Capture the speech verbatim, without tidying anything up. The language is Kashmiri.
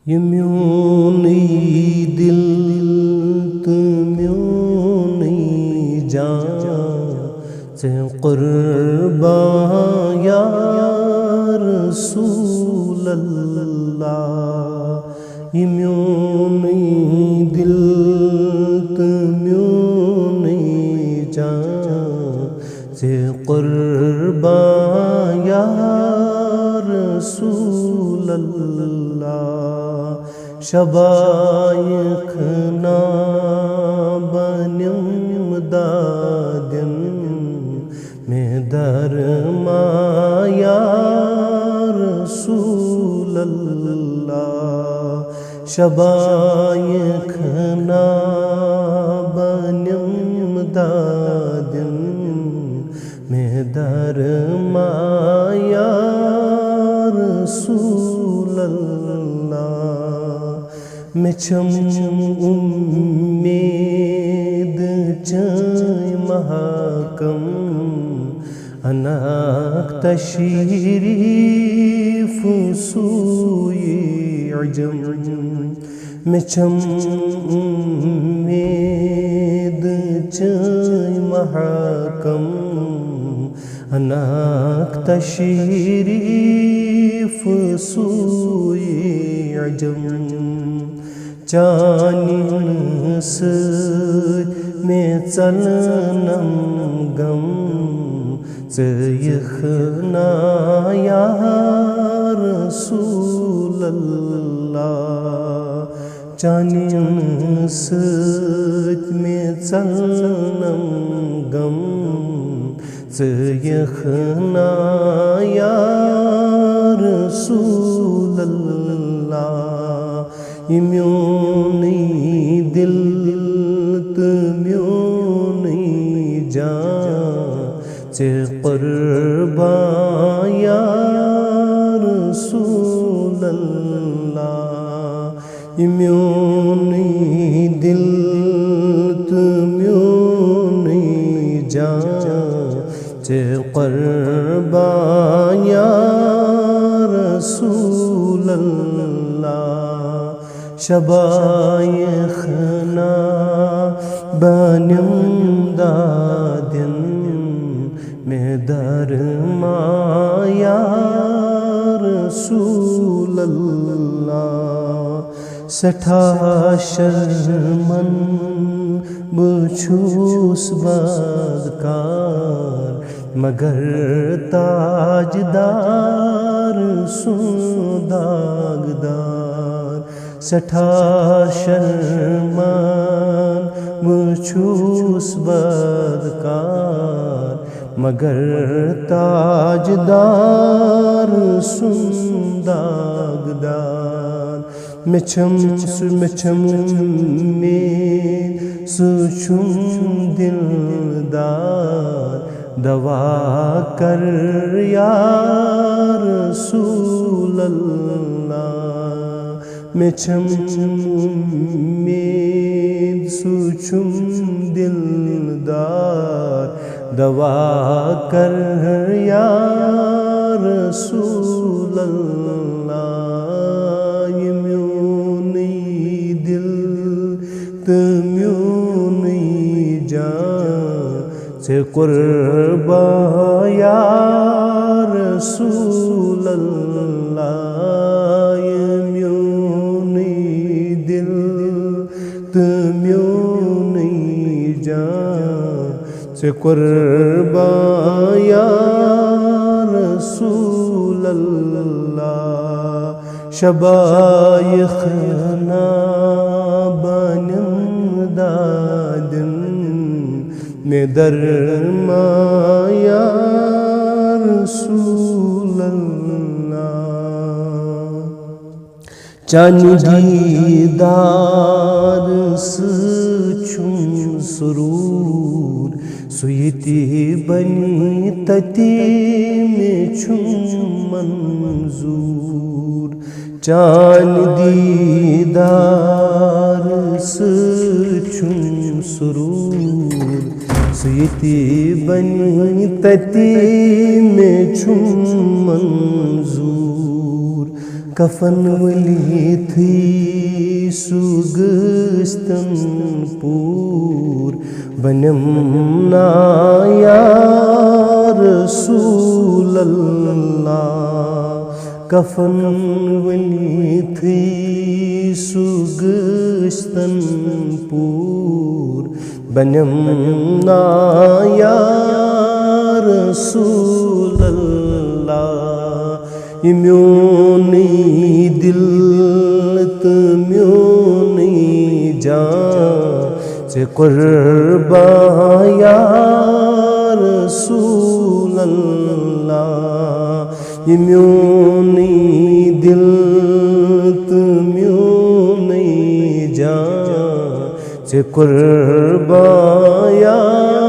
یہِ میونُے دِل تہٕ میونُے جان، ژےٚ قۄربان یا رسول اللہ۔ یہِ میونُے دِل تہٕ میونُے جان، ژےٚ قۄربان یا رسول اللہ۔ شبایخ نا بنِم دادن، مےٚ درما یا رسول اللہ۔ شبایخ نا بنِم دادن، مےٚ درما یا رسول اللہ۔ مےٚ چھم اُمید چٲنۍ محکم، اناکھ تشریف سوی عجم۔ مےٚ چھم اُمید چٲنۍ محکم، اناکھ تشریف سوی عجم۔ چانہِ سۭتۍ مےٚ ژلنم غم، ژٕ یِکھ نا یا رسول اللہ۔ چانہِ سۭتۍ مےٚ ژلنم غم، ژٕ یِکھ نا یا رسول اللہ۔ یہِ میونُے دِل تہٕ میونُے جان، ژےٚ قۄربان یا رسول اللہ۔ یہِ میونُے دِل تہٕ میونُے جان، ژےٚ قۄربان یا رسول اللہ۔ شبایخ نا بنِم دادن، مےٚ درما یا رسول اللہ۔ سٮ۪ٹھاہ شرمن بہٕ چھُس بدکار، مگر تاجدار سُنٛد داغدار۔ سٮ۪ٹھاہ شرمن بہٕ چھُس بدکار، مگر تاجدار سُنٛد داغدار۔ مےٚ چھم سُہ، مےٚ چھم اُمید، سُہ چھُم دِلدار۔ دوا کر یا رسول اللہ۔ مےٚ چھم اُمید، سُہ چھُم دِلدار۔ دوا کر یا رسول اللہ۔ یہِ میونُے دِل تہٕ میونُے جان، ژےٚ قۄربان یا رسول اللہ۔ یہِ میونُے دِل تہٕ میونُے جان، ژےٚ قۄربان یا رسول اللہ۔ شبایخ نا بنِم دادن، مےٚ درما یا رسول اللہ۔ چانہِ دیٖدار سۭتۍ چھُم سرور، سُہ ییٚتہِ بنہِ تَتہِ مےٚ چھُم منظور۔ چانہِ دیٖدار سۭتۍ چھُم سرور، سُہ ییٚتہِ بنہِ تَتہِ مےٚ چھُم منظور۔ کفن ؤلِتھٕے سُہ گٔژھتن پوٗر، بنم نا یا رسول اللہ۔ کفن ؤلِتھٕے سُہ گٔژھتن پوٗر، بنم نا یا رسول اللہ۔ یہِ میونُے دل تہٕ میونُے جان، ژےٚ قربان یا رسول اللہ۔ یہِ میونُے دل تہٕ میونُے جان، ژےٚ قربان یا